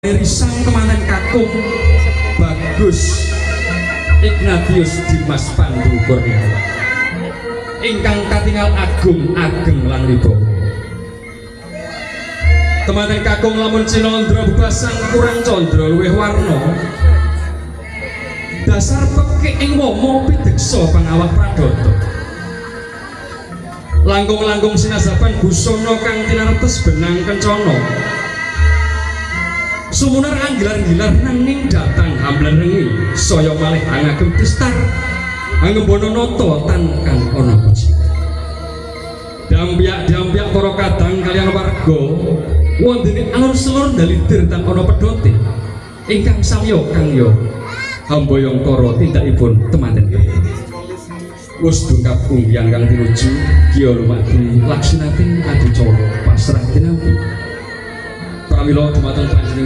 Risang temanten kakung Bagus Ignatius Dimas Pandu Kurniawan ingkang katingal agung ageng lan wibawa. Temanten kakung, lamun cinandra bebasan kurang candra luwih warna, dasar pekik ing wama pideksa pangawak pradata, langkung-langkung sinasaban busana kang tinaretes benang kencana sumunar anggilar-gilar, nanging datang hamlerengi saya malih angagem destar angembono nata tan kang ana puji. Dampyak-dampyak para kadang kalian warga wondene alur selur ndalidir tan ana pedote ingkang samya kang ya hambayangkara tindakipun temanten. Wus dungkap unggihan kang tinuju kiya lumadi laksanating adicara pasrah tinampi. Pramila dumateng panjenenganipun.